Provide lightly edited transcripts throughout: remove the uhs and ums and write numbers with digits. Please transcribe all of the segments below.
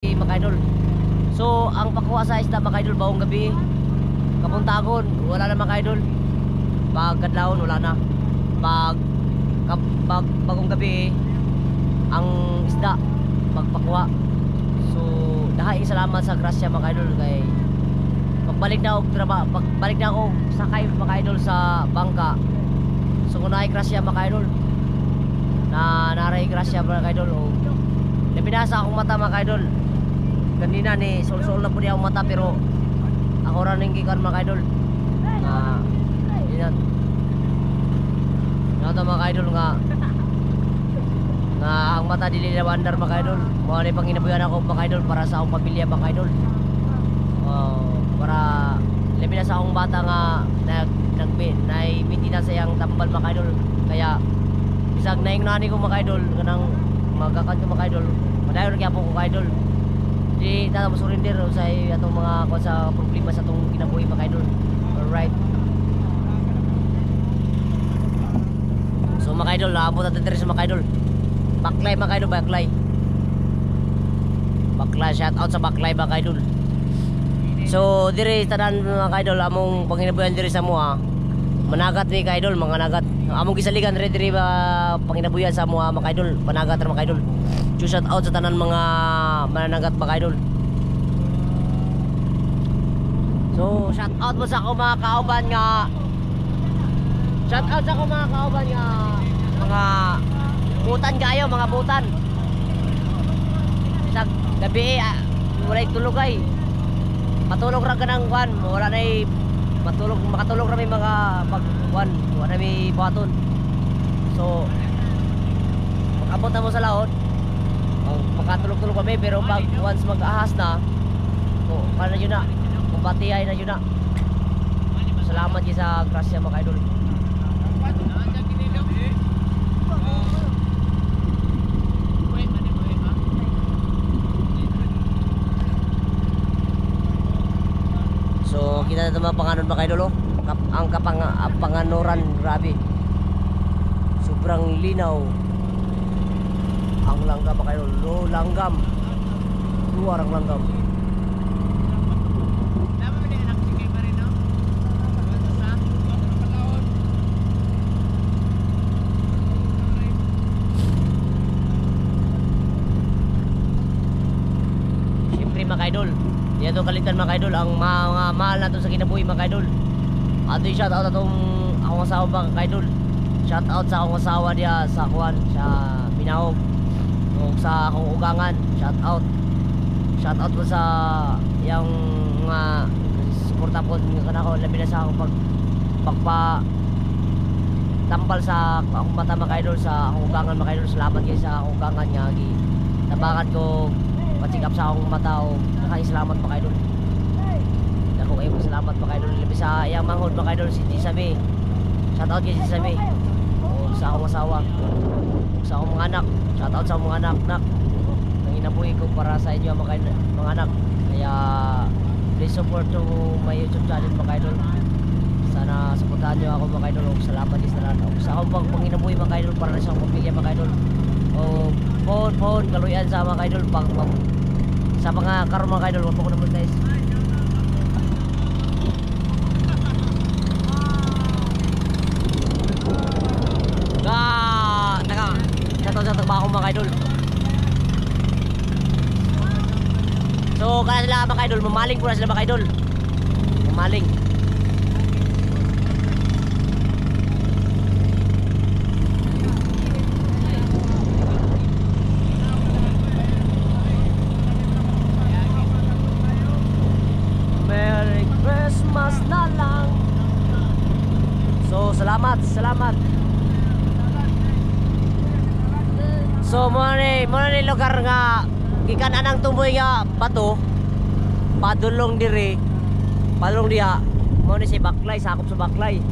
Mga idol. So ang pakuha sa isda mga idol baong gabi. Kapuntagon wala na mga idol. Pag kadlawon wala na. Pag bagong gabi ang isda magpakuha. So dahay salamat sa grasya mga idol kay pagbalik na og trabaho, pagbalik na ako sakay mga idol sa bangka. So kung naay grasya mga idol, na naray grasya mga idol o labi na sa akong mata mga idol. Ganina ni sol-sol na po niya akong mata pero ako ra ning gikan mga idol. Na yun. Nato mga idol nga nga ang mata dili na wandar mga idol. Mao ni panginabuyan ako mga idol para sa akong pamilya mga idol. Para labi na sa akong bata nga nag maintenance sa iyang tambal mga idol. Kaya bisag naing nani ko mga idol kanang magakan ko mga idol, madayon gyapon ko mga idol. Di ta mo surrender sa atong mga kuan sa problema sa atong kinabuhi mga idol. Alright. So mga idol, naabot natin diri sa mga idol. Baklay mga idol, baklay. Baklay, shout out sa Baklay mga idol. So diri tanan mga idol among panginabuhian diri sa moa. Managat mi ka idol, mga nagat. Among gisaligan diri diri panginabuhian sa moa mga idol, panagat ra mga idol. So shout out sa tanan mga mananagat mga idol. So shout out mo sa ako mga kauban nga, shout out sa ako mga kauban nga mga butan kayo, mga butan. Sa gabi walay tulog ay. Matulog ra ka ng kwan, wala nay matulog, makatulog ra may mga pag kwan, wala may buhaton. So makabot na mo sa laot, makatulog-tulog kami pero pag once mag-ahas na, so para yun na, kumbati ay na yun na. Salamat sa grasya mga idol. So kita na mga panganon mga idol, oh. Ang panganoran, grabe. Sobrang linaw. Ang langgam mga idol, lo langgam. Luar ang langgam. Siyempre mga idol, dito kalitan mga idol ang mga mahal nato sa kinabuhi mga idol. Ato yung shout out atong akong asawa mga idol. Shout out sa akong asawa diya sa kuan sa Binahog. O sa akong ugangan, shout out. Shout out po sa yang mga suporta po kanako labi na sa akong pagpa tambal sa akong mata mga idol, sa akong ugangan mga idol. Salamat kayo sa akong ugangan nga gi tabangan ko pa-check up sa akong mata o nakasalamat mga idol. Dako kayo salamat mga idol. Labi sa iyang manghod mga idol si Jisame. Shout out kay Jisame. O sa akong asawa, o sa akong mga anak. Shout out sa akong mga anak nak. Nanginabuhi ko para sa inyo mga anak. Kaya please support to my YouTube channel mga idol. Sana suportahan niyo ako mga idol. O salamat din sa lahat. O sa akong panginabuhi mga idol para sa akong pamilya mga idol. O phone kaluyan sa mga idol pag sa mga karon mga idol, wag ko na monetize. Ga, taga. Shout out ba ako mga idol. So kana sila mga idol, mamaling po na sila mga idol. Mamaling. Merry Christmas na lang. So salamat, salamat. So mo ni lugar nga gikan anang tumboy nga bato padulong diri, padulong diha. Mo ni si Baklay, sakop sa Baklay.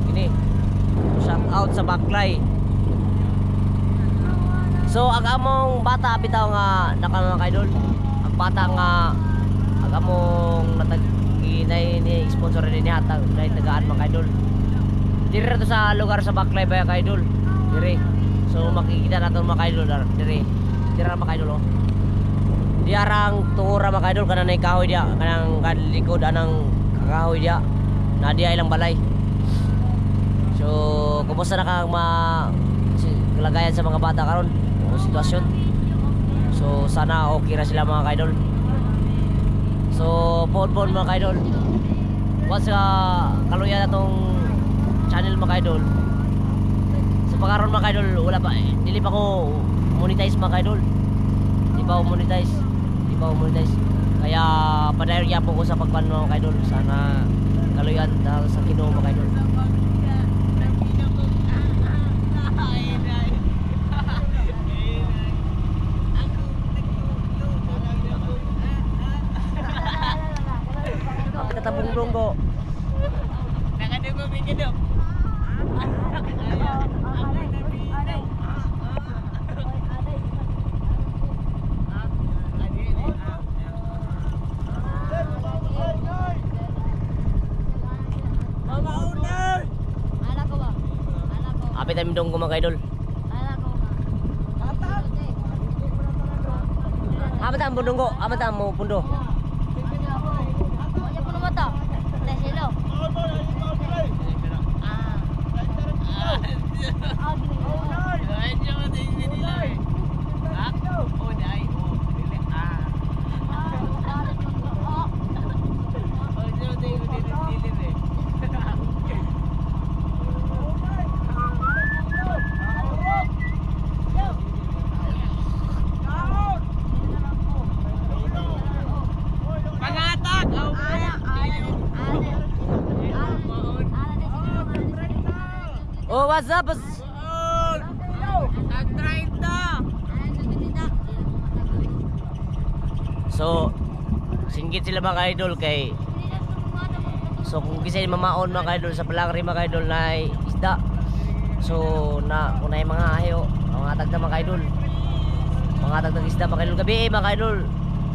Kini. Shout out sa Baklay. So ang among bata bitaw nga naka mga idol. Ang bata nga ang among natag ni sponsor ni hatag na tagaan mga idol. Diri ra to sa lugar sa Baklay ba ka idol. Diri. So makikita nato mga idol diri. Diri ra mga idol oh. Diarang tuura mga kaidol, kanang nay kahoy diya, kanang likod anang kahoy diya. Na diya ilang balay. So, kumusta na kang kalagayan sa mga bata karon? O sitwasyon? So, sana okay ra sila mga kaidol. So, poon-poon mga kaidol. Once kaluya na tong channel mga kaidol. Sa pagkaron mga kaidol, wala pa, dili pa ko monetize mga kaidol. Di pa ako monetize. Di pa ako monetize. Kaya padayon gyapon ko sa pagkuan mga kaidol. Sana kaluyan sa Ginoo mga kaidol. Kapit na tabong donggo. Nakadugo bigyan. Apit ang donggo mga kaidol. Apit ang donggo, apit ang mo pundo. Oh, what's up? So, singgit sila mga idol kay. So, kung kisay mamaon mga idol sa palangri mga idol na isda. So, na kung na mga ayo, mga tagda mga idol. Mga tagdag isda mga idol gabi mga idol.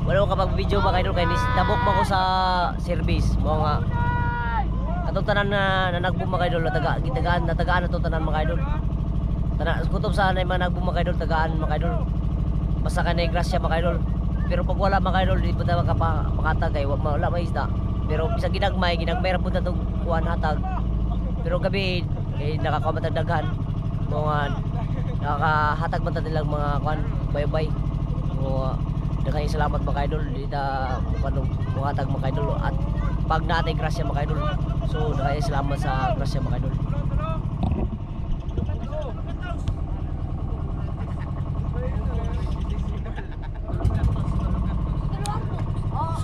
Wala ko kapag video mga idol kay tabok man ko sa service. Mo nga katong tanan na nanagbong mga idol, gitagaan, natagaan na itong tanan mga idol. Tanan, kutob sa anay mga nagbong mga idol, tagaan mga idol. Basta ka na grasya mga idol. Pero pag wala mga idol, di pa tayo makatag kay wala may isda. Pero bisag ginagmay, ginagmay ra pud na itong kuwan hatag. Pero gabi, kay nakakuha man daghan. Mga nakahatag man nilang mga kuwan, baybay. So, daghang salamat mga idol, di ta muhatag mga idol at pag natin grasya mga idol. So, daghang salamat sa grasya mga idol.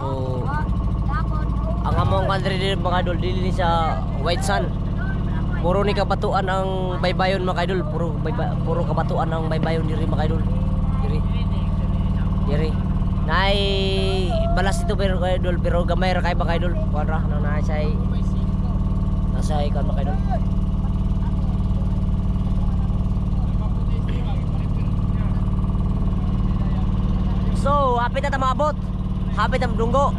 So, ang among country din mga idol dili ni sa White Sand. Puro ni kabatuan ang baybayon mga idol, puro puro kabatuan ang baybayon diri mga idol. Diri. Diri. Nay balas ito pero idol, pero gamay ra kay mga idol. Kuan ra na naa say nasa ikan mga idol. So, hapit na ta maabot. Hapit ang dunggo.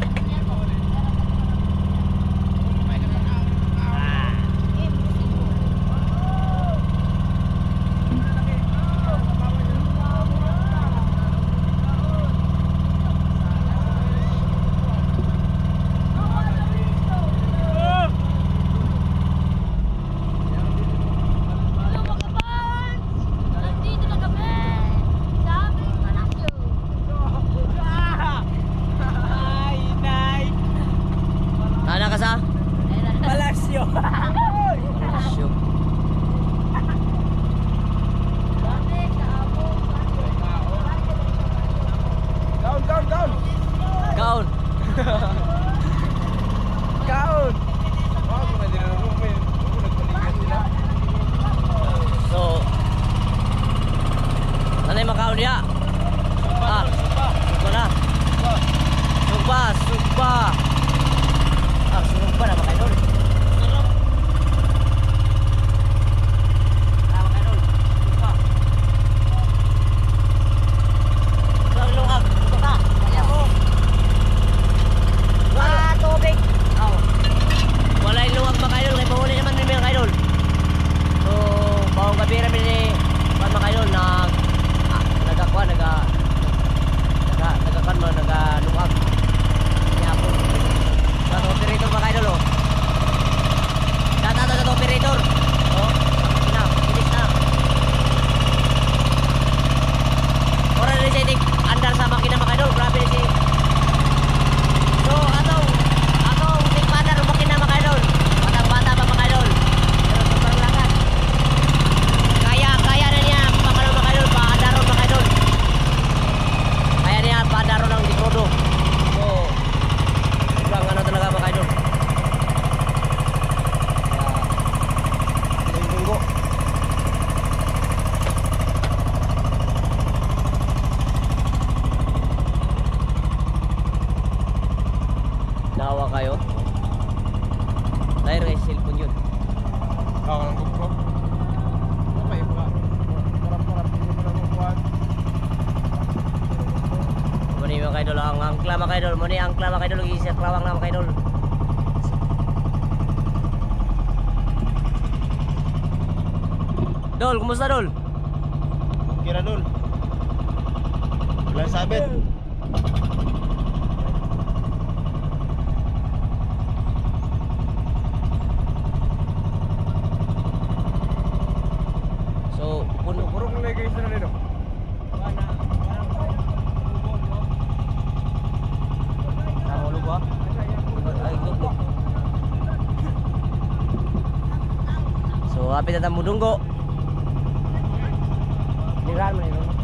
So, nanay makaon niya. Ah, sugba na. Sugba, sugba. Ah, sugba na mga idol. Ah, mga idol, sugba. So, ang lungag, ito ka. Kaya mo. Wala tubig. Oh. Wala yung lungag mga idol, kay mahuli naman rin mga idol. So, bawang gabi rin ni mga idol nag nagakuha, naga nagakan mo, nag Wa kayo. Dahil kay cellphone yun. Ako ng GoPro. Okay, mga parang hindi mo na makuha. Muna mga kaidol, ang angkla mga kaidol. Muna yung angkla mga kaidol. Isa klawang na mga kaidol. Dol, kumusta Dol? Kira dol. Wala sabit. So, puno. Puro kong lagay sa nito. Nahulog ba? Ay, duglo. So, hapit na mudunggo. Liran mo na yun.